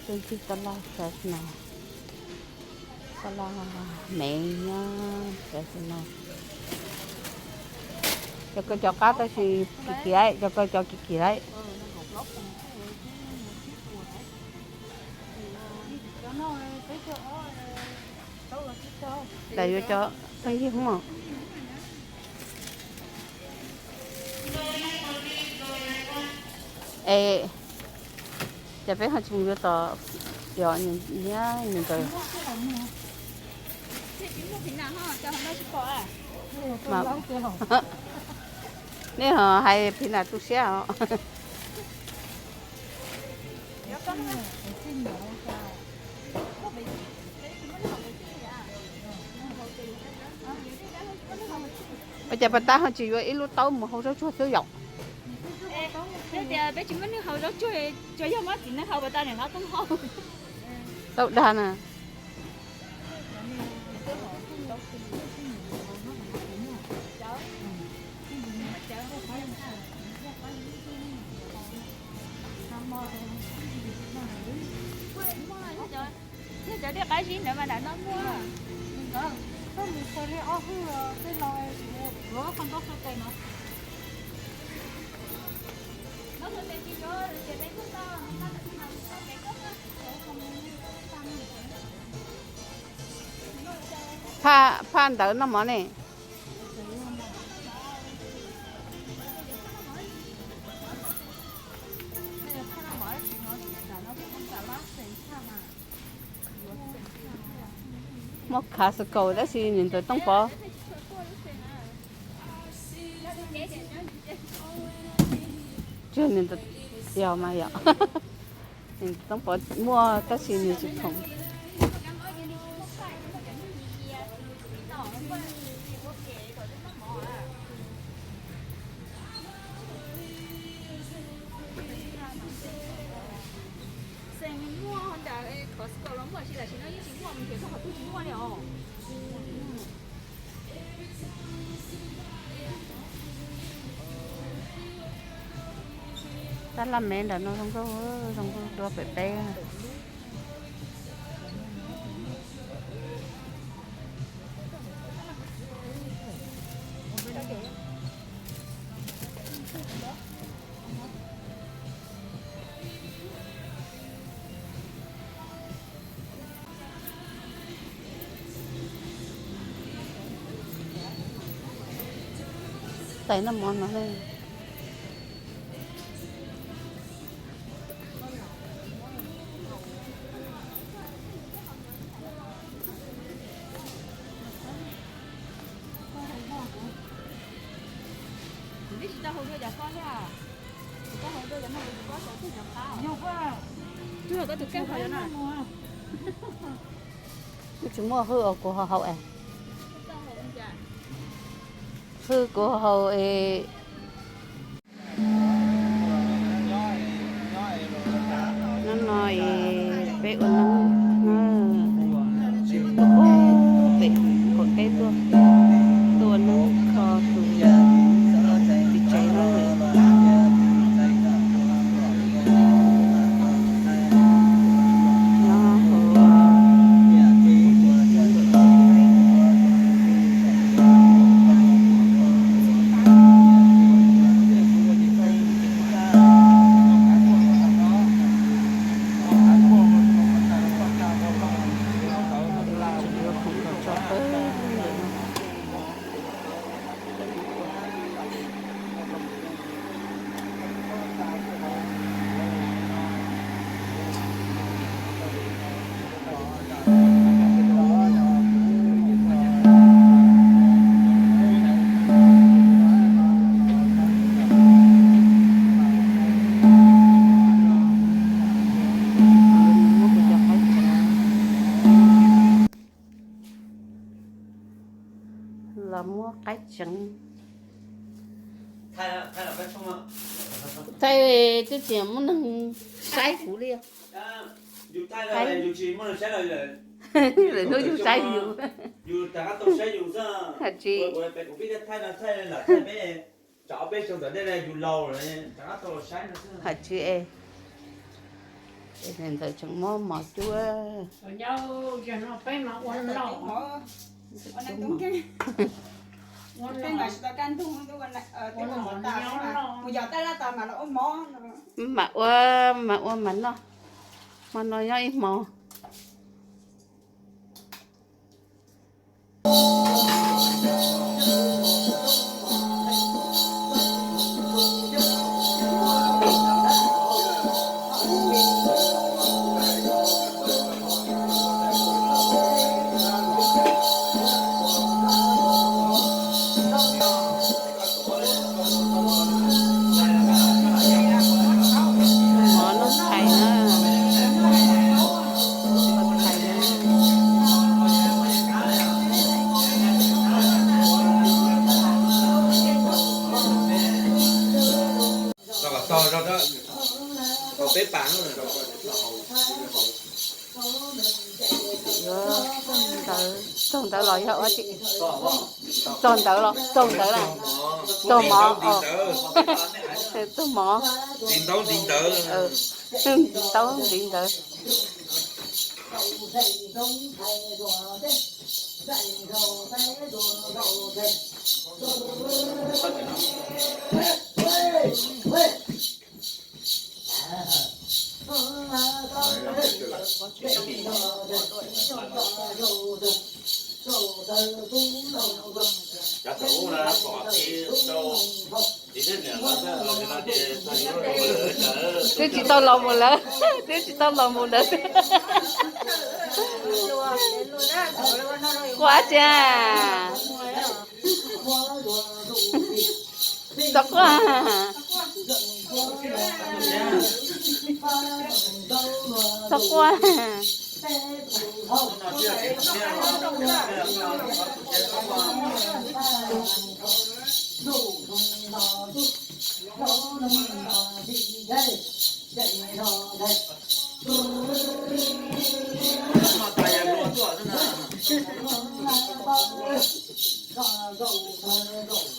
Tus ntxig taj laj Fresno, taj laj me nyob Fresno. Cov koj cov qab tab sis kim kim lawm, cov koj cov kim kim lawm. Lawv yuav cov pheej yig hmos. Es, ces peb ho tsis mus yuav tom, yog niam ntawd. Nej ho hais phim nam tu siab os. Ua cas pas tab ho tsis yuav ib lub taub mus hau zaub tsuag xwb yom? Tias peb tsis muaj neeg hau zaub tsuag, tsuas yog muab txiv neej hau pas tab niam hlob koob hau. Taub dag na. Yog cov dej qab zib ntawd mas nram no muaj. Koj mus txog li ob hwj tej los yuav qhov ntau qhov tes no. Phaj, phaj ntawd noj mov ne. Muaj Costco tab sis niam ntawd Tooj Pov, yog mas yom, niam ntawd Tooj Pov muaj tab sis nws tsis khoom. Xeem muaj nram Costco los muaj, tab sis tam sim no yeej tsis muaj, mus nrhiav txog qhov twg tsis muaj li os. Tab laj me ntawm no zoo nkauj, zoo nkauj dua pem peb. Tais noj mov no ne. Kuv tsis muaj hwj os, kuv ho haus es. Hwj kuv ho haus es. Hnub no es peb ua neeb na, pem qaum teb tuaj, tuaj ua neeb kho tus txiv tsev na. Los muab qaib tseev. Thaij twb tsis muaj neeg saib kuv li. Lawv hnub yug saib yus. Hais tsis, hais tsis es. Ntxawm tseem muab mov cuab. Mam ua, mam ua mam noj. Hmo no nyob ib hmo. Mov noj tshais na, noj tshais na. Tog, tog, tog, peb pas. Txog ntawd los yog ua tsi? Txog ntawd los, txog ntawd lawm. Txog mov. Txog mov. Ntiv ntaub ntiv ntawv. Ntiv ntaub ntiv ntawv. Twb tsis tau los mus lawm, twb tsis tau los mus lawm. Quaj tsi? Txhob quaj. Txhob quaj.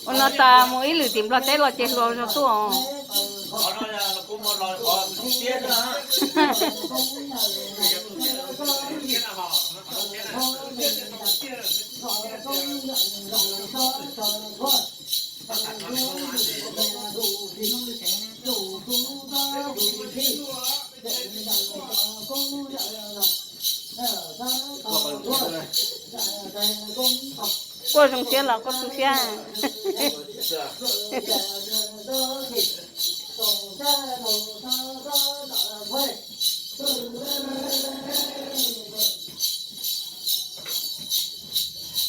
Ua no tas mus ib lwm tim Nplog teb los ces hluas zog tuaj. Quaj zoo siab los quaj tu siab. Tus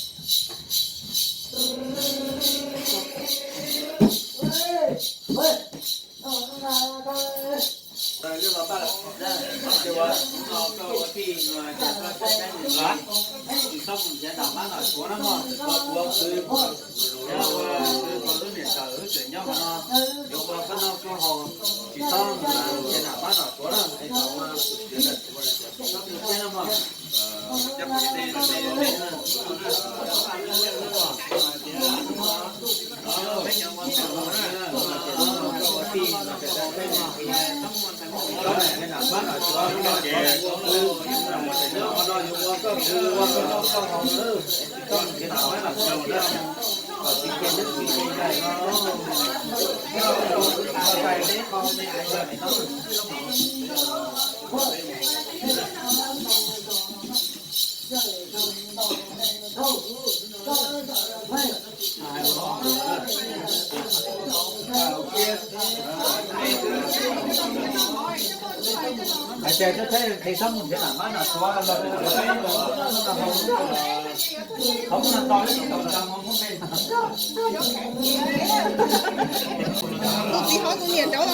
txiv hlob tus niam nraud.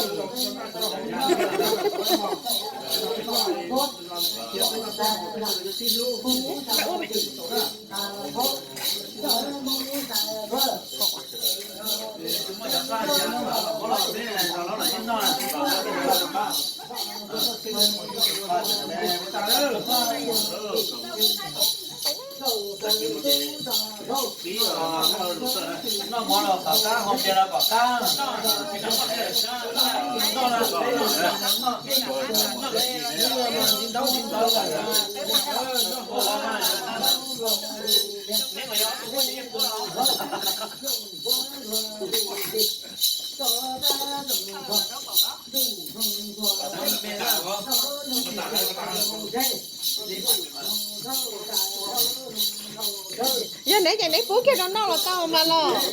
Yog neb ces neb pub kiag rau noj los tau mas los.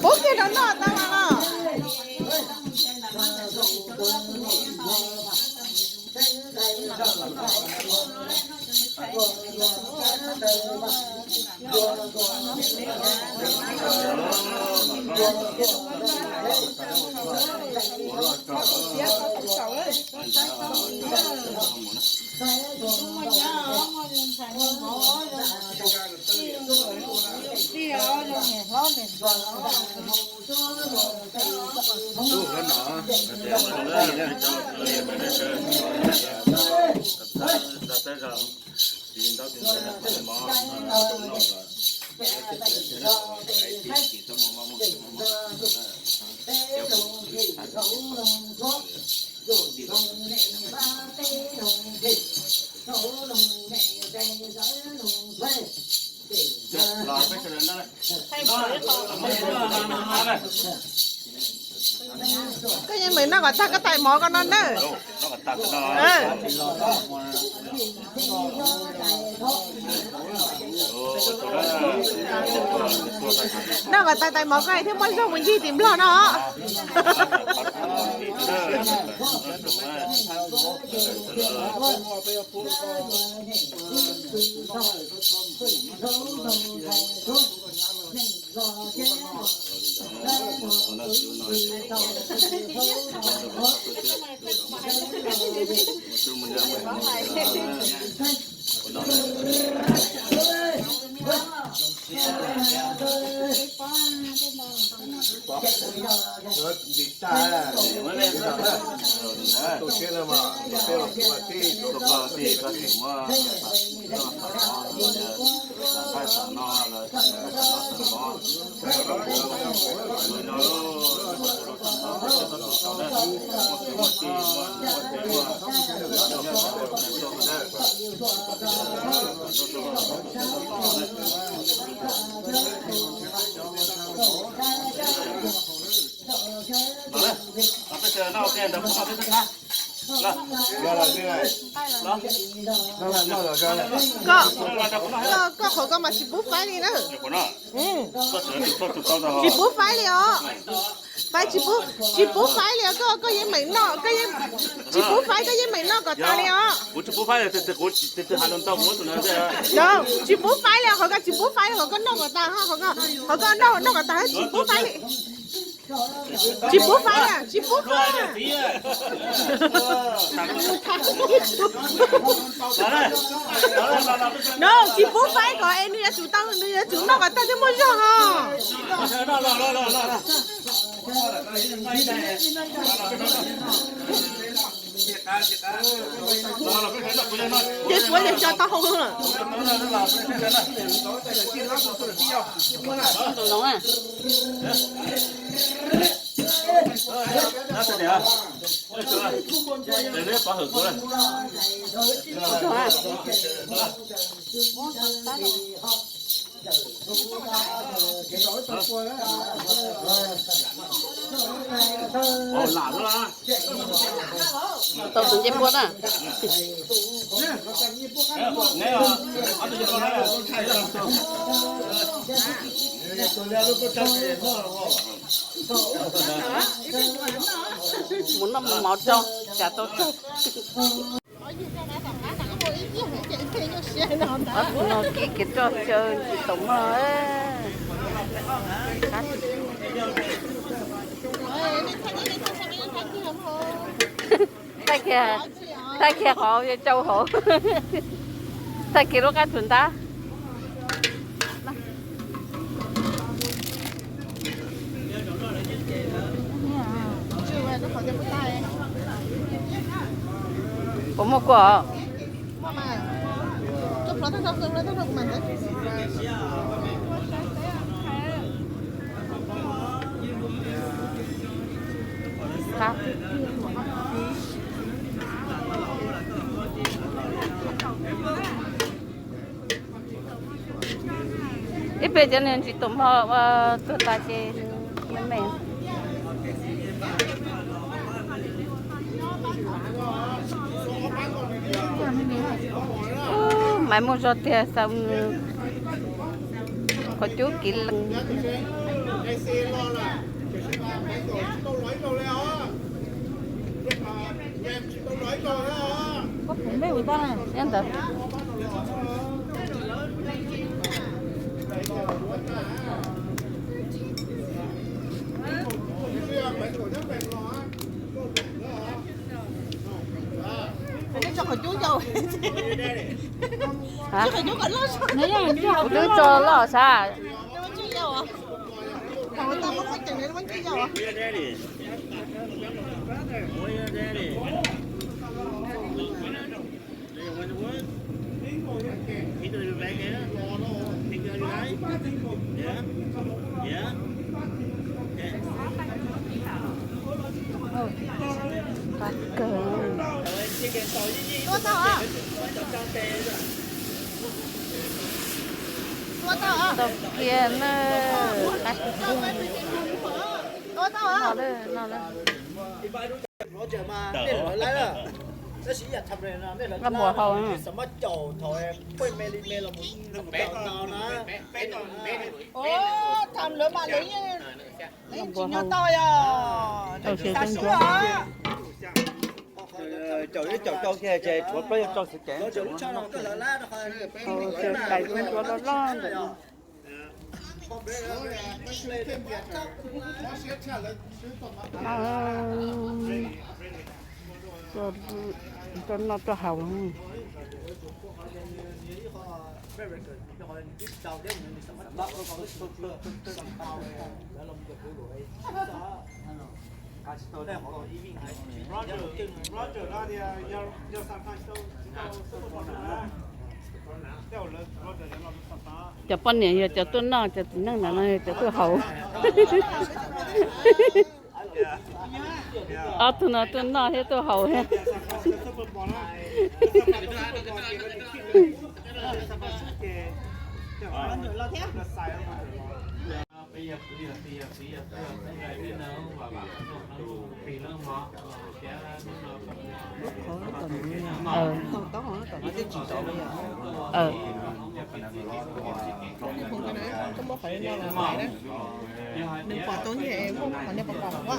Pub kiag rau noj tau mas los. Koj yeej meem noj kom tag koj tais mov ko no nawb. Noj kom tag tais mov ko thiaj muaj zog mus ncig tim Nplog no. Koj, koj qhov ko mas tsis pub faib li na. Tsis pub faib li os. Faib tsis pub, tsis pub faib li os, koj, koj yeej meem noj, koj yeej tsis pub faib, koj yeej meem noj kom tas li os. Tsis pub faib li os, qhov ko tsis pub faib li, qhov ko noj kom tas, qhov ko noj, noj kom tas tsis pub faib li. Tsis pub faib li, tsis pub faib. No, tsis pub faib kom es nws yuav tsum tau, nws yuav tsum noj kom tag thiaj muaj zog os. Ces suav ces tso tau hau lawm. Tau tus ncej puab na. Mus noj mus mov tso, cas tau tsaug. Ob tug no kib kiag roj xyaw ntsis taum mog. Thaij kiag, thaij kiag qhov tsau hauv. Thaij kiag lub qab tsuas ntab. Puas muaj kua os? Los tag nrho, los tag nrho kuv mam ntawd. Ib pliag cov niag ntsis tus hmo ua tuag tas ces me me. Maiv muaj zog tiag, xav qhov cub kiv lees. Nyob ntawd. Kuv twb tso loj sav. Qab kawg. Tau kiag na. Qab kawg. No lawm, no lawm. Noj mov hau. Noj mov hau. Tau siav tau ntsuab. Caum ib caum rau kiag ces tshuav plaub yog rau xwb ces. Tau siav tais ntsuab loj loj ntawm no. Rau noj rau haus. Cov poj niam yog cov tuaj noj, cov txiv neej ntawm no yog cov tuaj haus. Ob tug no tuaj noj thiab tuaj haus thiab. Nws pom tau nyias muaj qhov niag pom pom, nws lub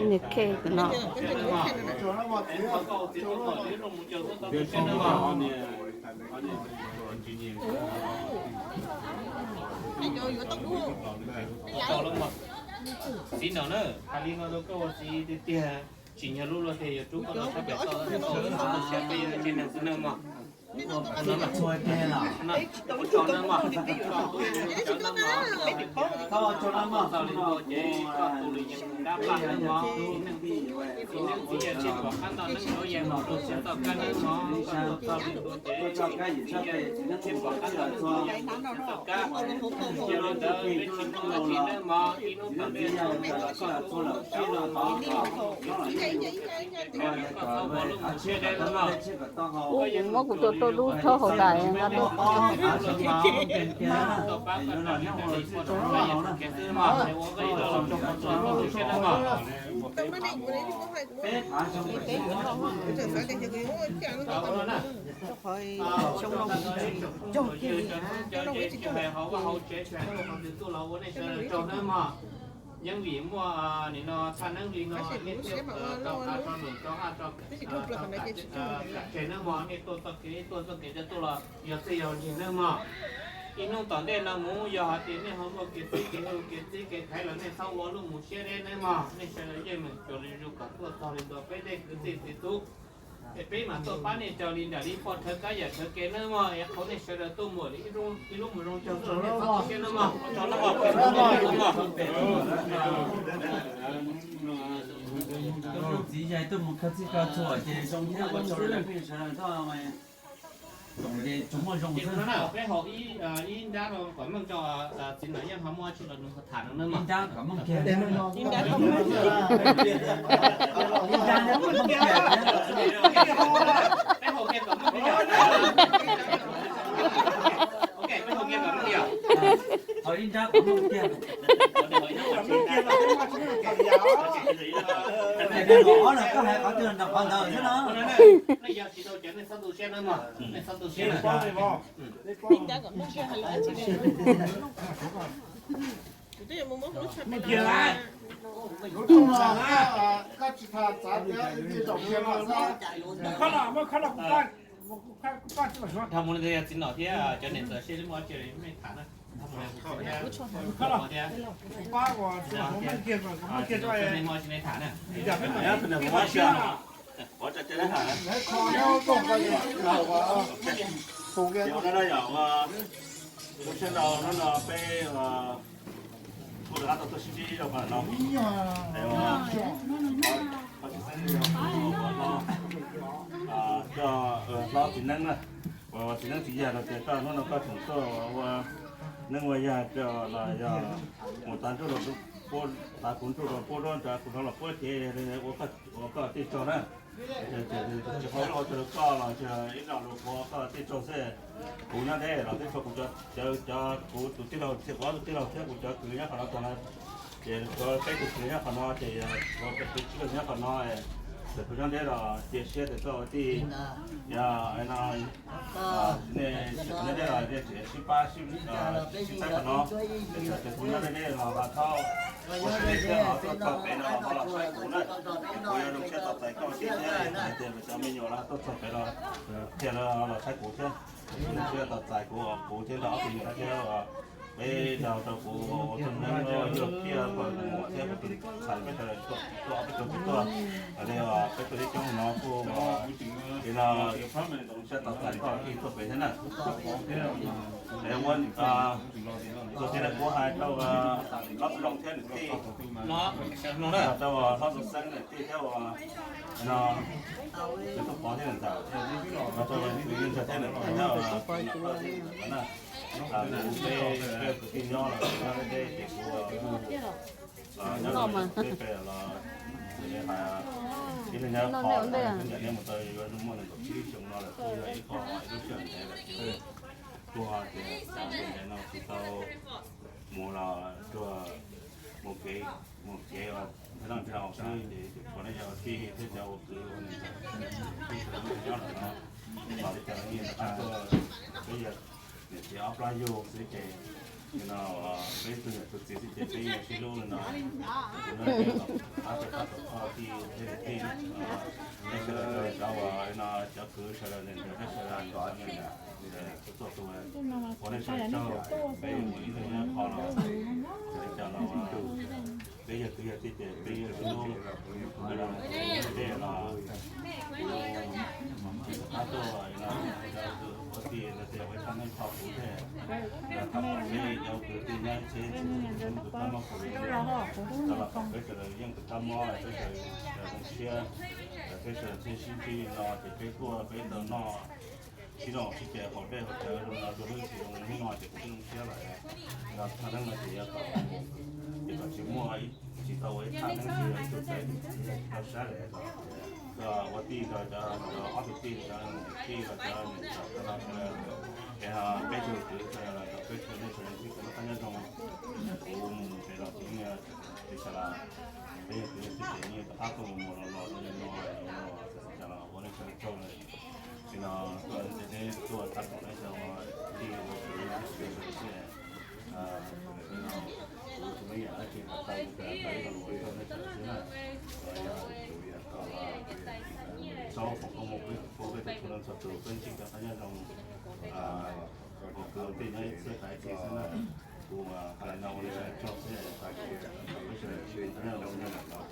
niag khej no. Niag khej no. Txiv no na, hais li no rau koj ua txiv tiag tiag, tsis nyog lub luag tiag, yuav rub koj los sab pem toj, tsis neeg xwb nawb mog. Ua tso nawb mog, ua tso nawb mog, txog li no ces koj tus lwm yog dab paj nawb mog, txiv neej, txiv neej txiv yawg tsis pom qab nto neeb yuav yeej mus rau siab toj kab nawb mog, koj tus txog li no ces txiv neej tsis pom qab nto neeb yuav yeej mus rau siab toj kab. Yog li ntawd peb tsis muaj dab tsi nawb mog, ib hnub tom ntej no koj txhob ua lus siab no mog, koj txhob ua lub siab deb no mog. Muab kuv tus rau dub thaub hauv dais no. Tuaj pab koj tso li cas li pog rau koj yeej tsis kev xwb mog, es ua koj ib lo lus rau koj txhob ua lub siab no mog. Peb phav xyoo pem xyoo no na. Cov hnub cov hnub ces tsis hais hauv vaj hauv tsev, tsis hais tuaj qhov twg tuaj los ua nej sawv daws tsaug nawb mog. Yeej vim muaj nim no thaj neeb li no nej thiaj tau qab tso num tso haj tso kam tseg nawb mog. Nej tuaj txoj kev tuaj txoj kev coj tuaj los yog txij yog ntsig nawb mog. Ib hnub tom ntej no mus yog hais tias nej ho muaj kev txib kev hu kev txib kev thaiv los nej txhob ua lub mus siab deb nawb mog. Nej sawv daws yeej meem cuag li zus kom tuaj txog li ntawd peb tej kwv tij txiv tub, es peb mam tuaj pab nej tso li nram li pog rhawv kab yam rhawv kev nawb mog. Es qhov nej sawv daws tuaj mus li ib lub mus zoo caug tuaj los nej txhob tu siab nawb mog. Ua tsaug nawb mog. Ib yam tuaj mus kawg txij kawg txhua ces zoo thiab ua rau lawv pheej sawv daws txoj, ces tsuas muaj zoo xwb. Peb haus ib nrab no kom meej rau txiv Nom Yeej ho muaj tsi los nws ho tham no na. Ib nrab kom meej kiag. Ib nrab kom meej kiag. Peb haus kiag kom meej kiag. Peb haus kiag kom meej kiag. Haus ib nrab kom meej kiag. Ob los koj hais qhov twg nram qhov ntawd xwb no. Nej yog tsis tau cov nej txhob tu siab na mog, nej txhob tu siab na. Dhau mus li ntawd yog txiv Nom thiab cov niam ntxawm seb muaj tsi mej tham na. Dhau mus li thiab, thiab, nej muaj tsi nej tham na. Ua no yog ua, ua sab nrau no no peb kuj rov qab tau tuaj sib ntsib rau qhov no. Coj hlob txiv neeb na, uas txiv neeb txiv yag los tias koj hnub no koj tseem tuaj ua neeb ua yag los yog mus tav ntsuj los, tav kuv ntsuj los puab zaub nrad kuv hnov los puab cev ua, ua koj tij tsaug na. Tsis qhov ua rau koj los ib lo lus ua koj tij tsaug xwb. Kuv nyob deb los teb tso kuv cov, cov kuv tus tij laug, kuv ob tug tij laug thiab kuv cov kwv nyob qhov no tag na. Ces kuv peb tug kwv nyob qhov no ces kuv peb tug kwv nyob qhov no, txawm kuv nyob deb los cia siab tias koj ua tij, yog no nej tsis nyob deb los nej tseem sib pab sib, sib txhawb qhov no. Ces txawm tias kuv nyob deb los ho thaub ua si thiab ho tuaj txog pem no ho los saib kuv na. Ces kuv yuav zoo siab tos txais koj ua tij thiab hais tias cov me nyuam los tuaj txog pem los qhia lawv los saib kuv thiab. Zoo siab tos txais kuv, kuv thiab nrog ob tug me nyuam thiab. Peb dag rau kuv ua tug neeb yuav kiag kuv tus muam thiab kuv tus ntxhais peb sawv daws tuaj, peb tuaj, peb tuaj, peb tuaj ib coob no kuj li no. Zoo siab tos txais koj tij tuaj pem thiab na. Es ua, tus tij laug kuv hais rau hlob Txwj Loos thiab nws tij, rau hlob Txwj Xeeb nws tij thiab ua no, nws tub pov thiab nws ntxawm, rau nws ntxawg thiab nws tij thiab ua no, peb, peb kwv tij nyob los nyob deb deb ces kuv nyob peb pem los xws li hais ib leeg nyob qhov, ib yam li mus tau yuav muaj nees nkaum tsib xyoo no lawm kuj yog ib qho ib lub sij hawm ntev lawm ces kuj ho tias xav tias ntawm no kuv tau mus los tsuas mus kev, mus kev ua nrhiav noj nrhiav haus xwb ces kuv nej yog ua tij thiab cov ua kwv ua niam ntxawm tij sawv daws nyob ntawm no los li cas los yeej rov qab tuaj, peb yog niam txiv ob plab yug xwb ces no peb tug niam tug txiv xwb ces peb yeej sib hlub li no. Kuv no ces rov qab tuaj pab tau koj tij thiab niam tij, peb sawv daws cov uas no cov kwv sawv daws niam ntxawm peb sawv daws cov niam ntxawm tuaj tuaj ua nej sawv daws tsaug, peb mus ib tug nyob qhov los sawv daws los peb yog kwv yog tij ces peb yeej sib hlub, dej los rov qab tuaj ua tij los tias ua ib thaj neeb kho kuv thiab, peb cov kwv tij nyob tsheb tus tab mob kuv tau los kom peb sawv daws yeej tus tab mob peb sawv daws zoo siab, peb sawv daws thiaj sib ntsib li no ces peb tuaj peb tau noj sib noj sib ceg haus dej haus cawv zoo no rau lub txiv zoo li hnub no ces kuv twb zoo siab lawm. Thaj neeb no ces yog kom, ces kom tsis muaj, tsis tau ua ib thaj neeb tsis yog ib tug txawv tau sab lawm kom ua tij rau cov, ob tug tij, cov tij los cov niam cov no sawv daws, es peb tug kwv sawv daws los kom peb tug nej sawv daws ntsib kev noj qab nyob zoo. Kuv mus pem los kuv yeej tsis xav, peb yog kwv yog tij ces yeej rov qab tuaj mus mus los los rau li no, xav xav cas los ua nej sawv daws tsaug li no, tuaj ntsib peb tuaj tab tom nej sawv daws ua tij ua kwv sawv daws xwb. Kuv tsis muaj ib yam dab tsi hais tau, kuv hais tau ib lo lus rau nej sawv daws xwb na. Yog saub foom koob hmoov peb, peb txhua leej txhua tus peb ntsib kev noj qab nyob zoo, ua kwv ua tij nyob ib txhiab tas ib txhis xwb na. Kuv hais no ua nej sawv daws tsaug xwb, peb sawv daws ntsib kev noj qab nyob zoo.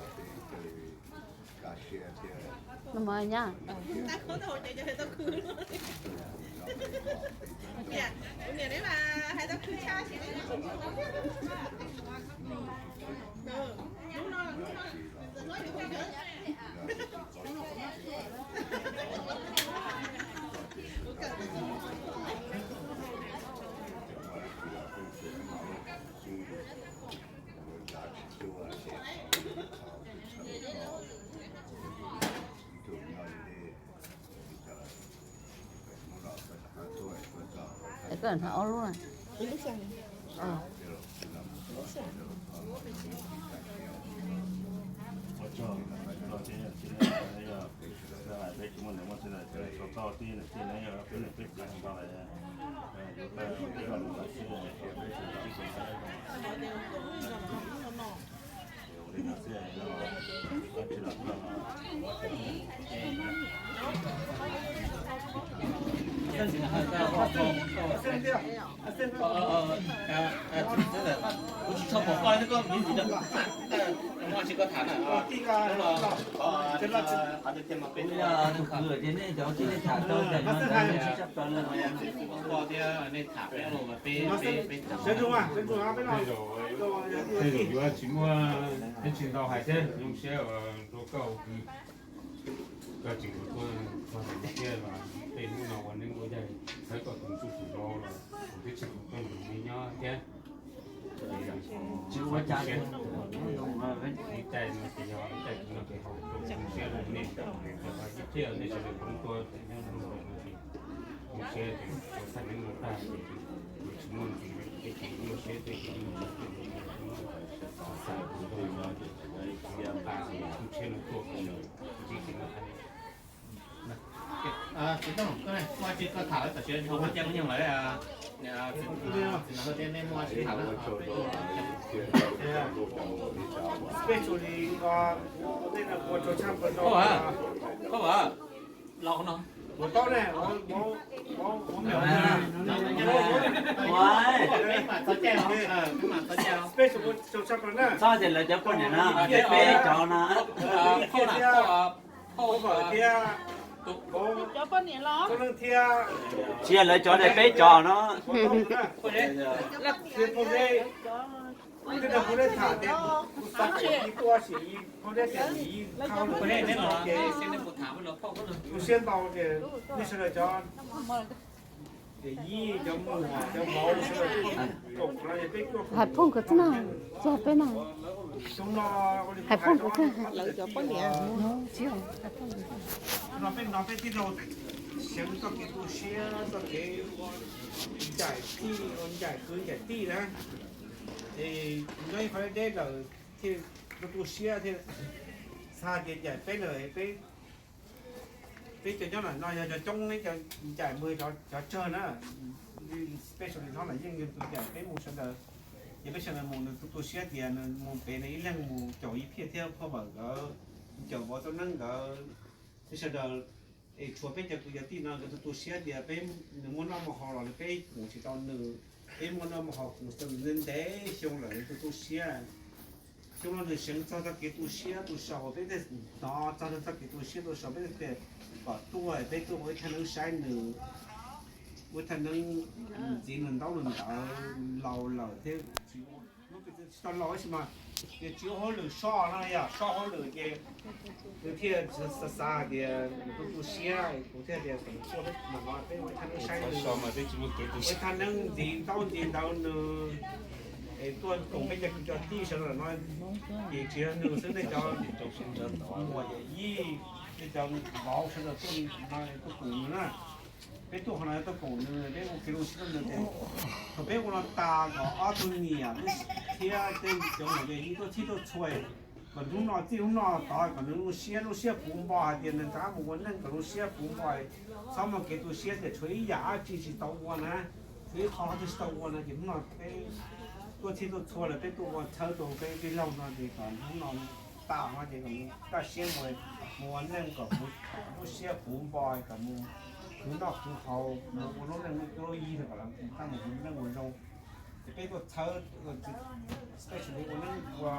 Ob lub. Tej zaum yuav tsis muaj, peb tsis tau hais thiab, zoo siab ua rau koj, koj tseem tuaj txog thiab los tej hnub no ua neeb ua yaig, txhawb koj tus ntsuj tus zau los kuv twb tsis tus koj tus me nyob thiab. Tsis ua cas, ib tais no ces yog ib tais no ces haus rau zoo siab rau nej, ib pliag nej sawv daws poob tuaj nyob zoo siab, ua tag neeb ua tag ces yuav tsis muaj ntxiv, peb tsis muaj siab tej zoo siab no tuaj, tsis tsis muaj tham lawm tam sim no, koj tham lawm, Txhob tias lawv cov poj niam no, peb cov no. Tsis yog lawv cov, peb cov no. Hais phooj kom txog na, txog peb na. Hais phooj kom txog. Lawv cov poj niam. Xeev txoj kev tu siab, txoj kev ua ncaim tij, ua ncaim kwv ncaim tij na. Es nyob ib qho deb deb lawm thiaj tu tu siab thiaj xav tias ncaim peb lawm peb, peb cov nyob ntawm no yog cov coob, cov ncaim mus cov tsawg na. Peb sawv daws hlob Lam Yeej yog tus ncaim peb mus sawv daws. Ces peb sawv daws mus nws tu tu siab tias nws mus pem nws ib leeg mus caum Yij Phiaj thiab Phoj Vawm nkawd, caum Vauv Txooj Neeb nkawd, peb sawv daws. Es tshuav peb cov kwv cov tij no nkawd tu tu siab tias peb, nws muaj noj muaj haus los nws peb mus tsis tau nws, peb muaj noj muaj haus mus tau ntev ntev xyoo lawm nws tu tu siab. Xyoo no nws seev txog txoj kev tu siab tu sau peb thiaj hnov txog nws txoj kev tu siab tu sau peb thiaj kom tuaj, peb tuaj ua ib thaj neeb saib nws, ua ib thaj neeb ntxiv nws ntaub nws ntawv, laus lawm thiab, tsis tau laus tab sis mas tias tsis ua hauj lwm soj no yog soj hauj lwm ces nws thiaj xav xav hais tias nws tu tu siab, kuv thiaj tias kom nws tuaj peb mam no peb ua ib thaj neeb saib nws, ua ib thaj neeb ntxiv ntaub ntxiv ntawv nws, es tuaj koom peb cov kwv cov tij sawv daws no, ces tsis yog nws xwb, nej cov muam yawm yij, nej cov vauv sawv daws tuaj no tuaj koom nws na. Peb tuaj qhov no tuaj koom nws, peb ua kev zoo siab rau nws ces thaum peb ua no tas kom ob tug niam thiab tej cov muam yawm yij tuaj txhij tuaj txhua, kom hnub no txij hnub no tod kom nws zoo siab, lub siab puv npo hais tias nws rov qab mus ua neej kom lub siab puv npo, txhob muaj kev tu siab tias tshuav ib yam dab tsi tsis tau ua na, tshuav ib qho dab tsi tsis tau ua na, ces hnub no peb tuaj txhij tuaj txhua lawm peb tuaj ua txhawb rau peb tij laug no ces kom hnub no tas no ces kom nws kaj siab mus, mus ua neej kom lub siab puv npo, kom mus khwv noj khwv haus, mus ua lub neej lub yig kom lawv taj mus ua neej ua zoo. Ces peb tuaj txhawb, especially ua neej ua,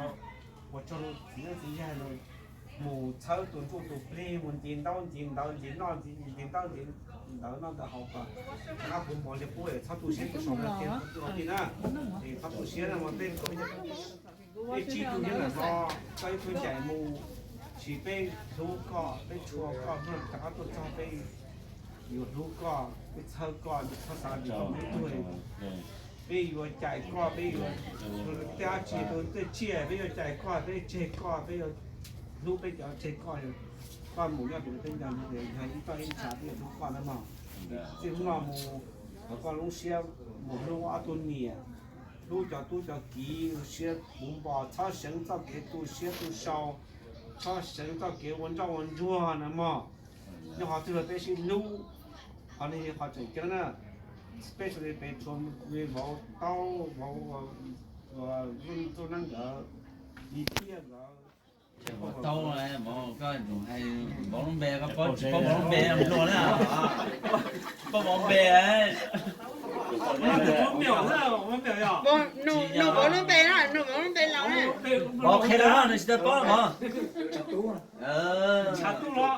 ua tsaug rau txiv neej txiv yaig los mus txhawb tus ntsuj tus plig, mus ntxiv ntaub ntxiv ntawv, ntxiv noj ntxiv ntaub ntxiv ntawv noj ntawv haus kom rov qab puv npo li qub, txhob tu siab tu saum no ces txhob tu siab na, es txhob tu siab na, tej, tej tsib tug nyob ntawm no, koj ib tug ncaim mus, sis peb hlub koj, peb tshua koj, hnub no rov qab tuaj txog peb yuav hlub koj, peb txhawb koj, txhob xav tias koj mus ib tug, peb yuav cais koj, peb yuav tej dab tsi rau tej tsiaj, peb yuav cais koj, peb tseg koj, peb yuav hlub peb cov tseg koj, koj mus nyob rau peb nco ntsoov tias yog ib txoj ib ntshav peb yuav hlub koj na mog. Txij hnub no mus Thov koj lub siab mus hlub ob tug niam, hlub cov tub cov kiv, siab puv npo, txhob seev txoj kev tu siab tu sau, txhob seev txoj kev ua nroj ua ntsuag na mog. Nyob qhov twg los peb sib hlub, qhov no yog qhov tseem ceeb na. Peb sawv daws peb tshuav vauv taub, vauv ntuj nab nkawd, li tiaj nkawd. Taub, koj hais vauv lub npe, koj paub tsis paub vauv lub npe luag na? Tsis paub vauv npe. Nug vauv lub npe na, nug vauv lub npe los na. Vauv qhia los nws tsis tau paub mog. Tsav tub na.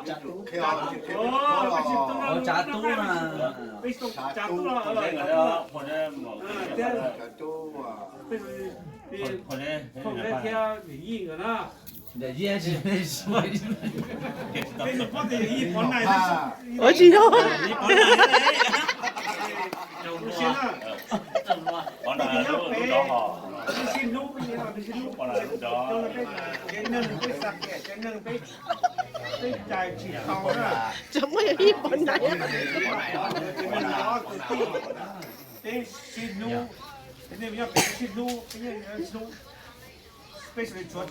Yij thiab, ua tsis tau. Tsis muaj yog ib pov nais. Peb sib hlub, peb sib hlub, peb sib hlub. Peb sawv daws tshuav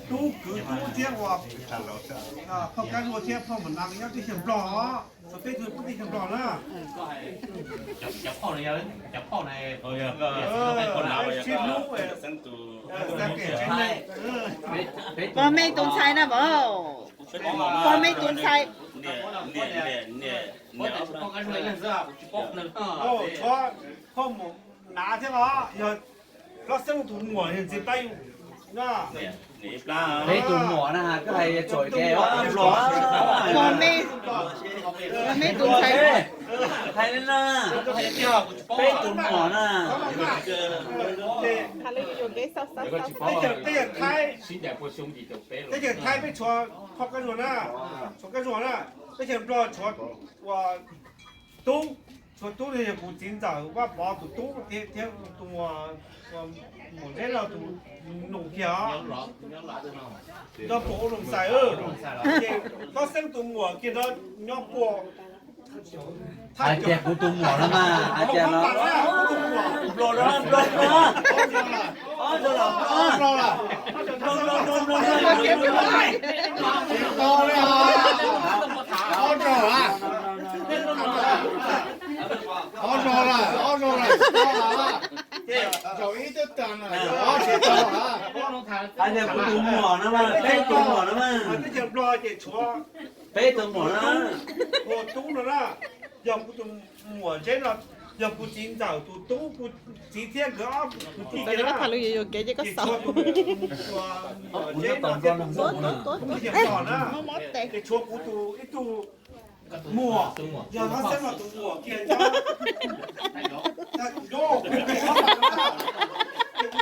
tub kwv tub thiab uas phauj Kab Zuag thiab phauj Mos Nas nyob teb chaws Nplog os. Tshuav peb tug pub teb chaws Nplog na. Peb sib hlub, xav kem tsev neeg. Pog me tus ntxhais na vauv. Pog me tus ntxhais. Tshuav phauj Mos Nas thiab os, yog Hlob Xeeb tus muam ntxiv plab yus. Peb tus muam na, koj hais txawm ces Nplog. Pog me, pog me tus ntxhais. Hais li na, peb tus muam na. Teb chaws Thaib, teb chaws Thaib peb tshuav phauj Kab Zuag na, tshuav Kab Zuag na. Teb chaws Nplog tshuav ua tub, tshuav tub yog kuv txiv ntxawm Vaj Pov tus tub thiab tus muam, muam Zeb Lauj tus nus kiag os. Nyob puag Ub Loos Xais, ces Hlob Xeeb tus muam kiag nrog nyob puag. Hais tias kuv tus muam no mas, hais tias no. Nplog no, Nplog no. Ob zaug los, ob zaug los. Ob zaug lawm, ob zaug lawm. Zaum ib twb tag na, zaum ob tsis tau. Hais tias kuv tus muam no mas, peb tus muam no mas. Peb tus muam na. Ua tub no na, yog kuv tus muam Zeb no, yog kuv txiv ntxawm tus tub, kuv txiv thiab nkawd ob kwv tij kiag na. Ces tshuav tus muam Zeb no thiab tus tub Zeb no na, ces tshuav kuv tus ib tug muam, yog Hlob Xeeb no tus muam kiag nyob, ces kuv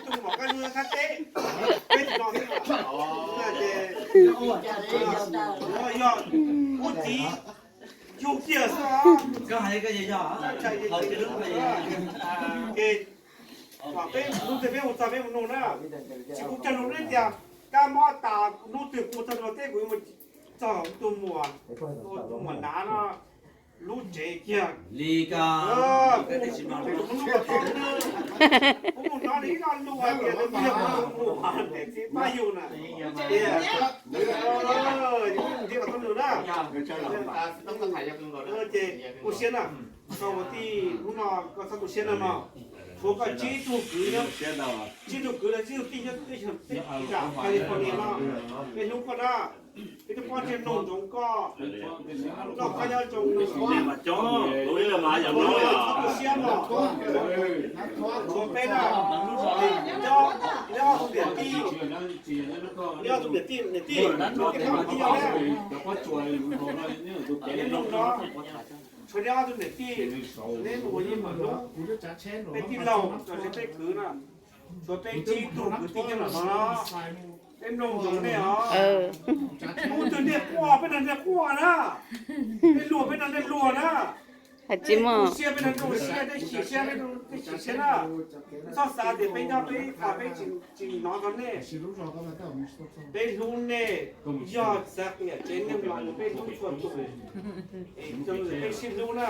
tus muam Kab Zuag nyob Thaib teb, peb tus no thiab. Ces yog kuv txiv yug kiag xwb os. Koj hais koj yog yog. Ces peb hnub twg peb mus txog peb mus nug na, tsis kuv cog lus ne tias kab mob tas hnub twg kuv txog nrog teb kuv yuav mus txog tus muam, tus muam Nav no lub tsev kiag li ko. Kuv mus hnov li ib lo lus hais tias nws yog tus muam niam txiv pab yug na. Tias, nws thiab kom tub nus na. Ces kuv siab na, koj ua tij hnub no koj txhob tu siab no no. Tshuav koj tsib tug kwv, tsib tug kwv los tsib tug tij nyob teb chaws California no, peb hlub koj na. Peb twb pom ntsej mloog ntsoov koj, noj qab nyob zoo, txhob tu siab mog. Tshuav peb na, neb ob tug niam tij, neb ob tug niam tij, niam tij, neb ob tug niam tij, neb mloog no, tshuav neb ob tug niam tij, neb mus ua yeej mam hlub peb tij laug los sis peb kwv na. Tshuav peb tsib tug kwv tij nyob los no, peb mloog ntsoov nej os. Hnub twg nej quaj peb nrog nej quaj na, nej luag peb nrog nej luag na, nej tu siab peb nrog tu siab, nej chim siab peb nrog nej chim siab na. Txhob xav tias peb nyob peb qhov peb tsis hnov txog nej. Peb hlub nej, yog txav qias tsev neeg los peb hlub txhua tus, peb sib hlub na.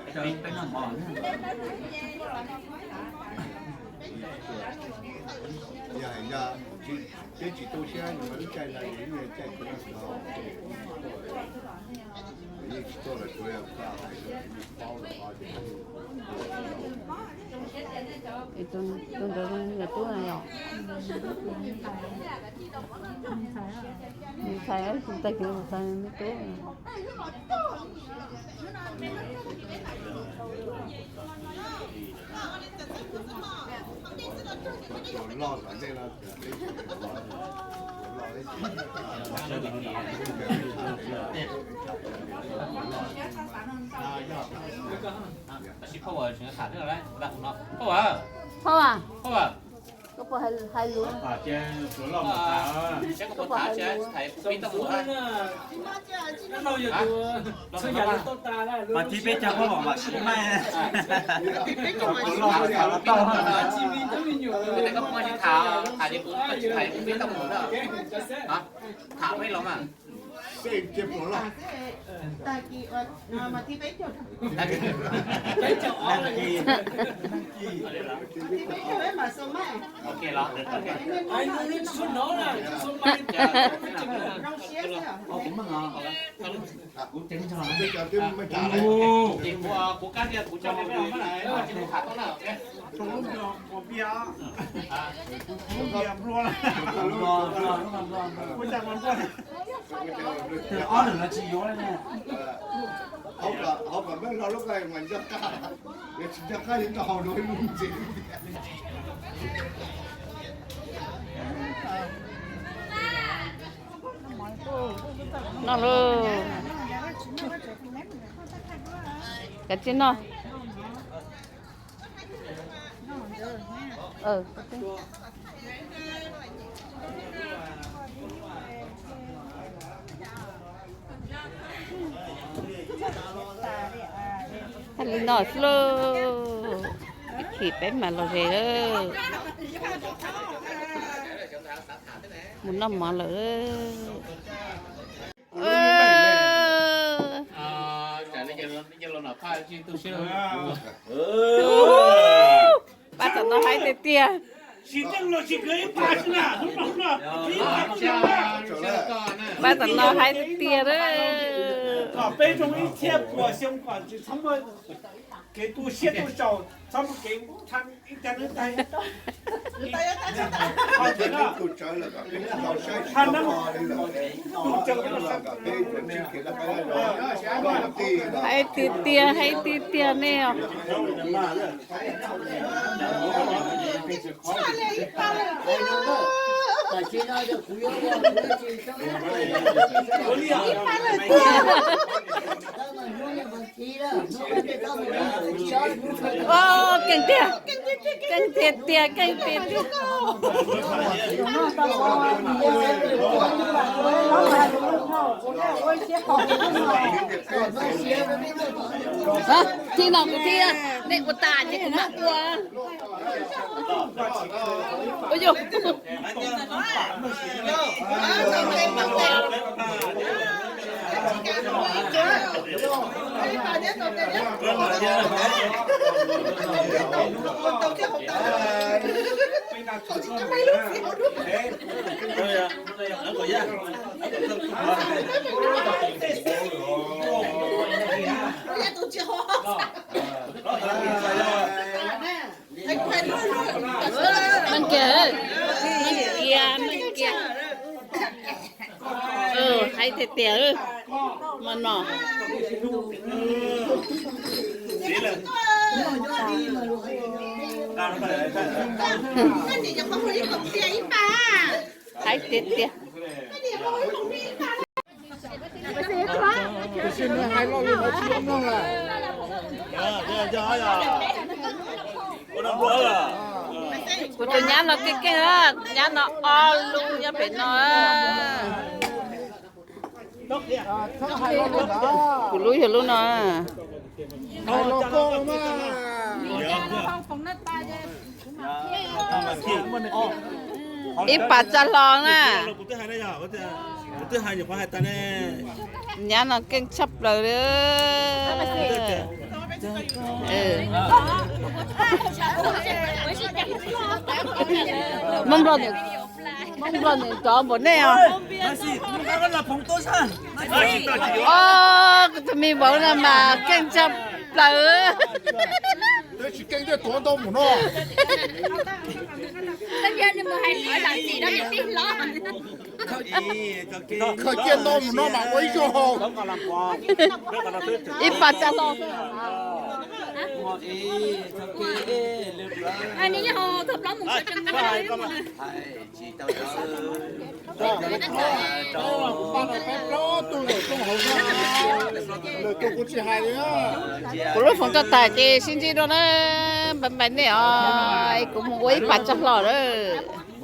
Peb noj mov. Yog hais yog peb tsis tu siab, lub caij no yog ib caij tsis noj mov, yeej tsis tuaj los tsuav yog koj hais rau paub los ces tus ntawd zoo li yog tub na yom. Ntxhais, tus tag kis tus txhais me tub. Phauj a, koj puas hais lus? Koj puas hais lus? Mas thib peb caug koj pom mam sib maij. Tham, tham peb los mas. Ok los. Ces kuv, kuv kab tias kuv coj peb los mas, ces kuv tham tau na. Ob lwm no tsis yuav ne. Hauv kom meej no lub ko mas nco qab, tsis nco qab yuav nrog haus dua ib lub ntxiv. Noj lauj. Kav tsij noj. Thaij li no xwb lauj. Ib chim peb mam los ze lauj. Mus noj mov lawm. Pab tom no haib tiag tiag. Pab tom no haib tiag tiag. Haib tiag tiag, haib tiag tiag nej os. Keej tiag, keej tiag tiag, keej tiag tiag. Thib no kuv thiab, nej ua tas ces kuv mam ua. Ua yog. Meej kiag, meej kiag, meej kiag. Haib tiag tiag, mov no. Haib tiag tiag. Kuv tus nyab no keej keej, nyab no ob lub nyob pem no. Kuv lub yog lub no. Ib pas tsa hlo na. Nyab no keej tshaj plaws li. Hmoob Nplog, Hmoob Nplog nws cov npaum nej os. Os, kuv tus me vauv no mas keej tshaj plaws. Tsis keej tuav ntau mus no. Khaws ciaj ntau mus no mas ua ib zaug haus. Ib pas tsa hlo. Kuv lub foom tso tas ces sib ntsib dua na. Bye bye nej os, kuv mus ua ib pas tsa hlo lawm.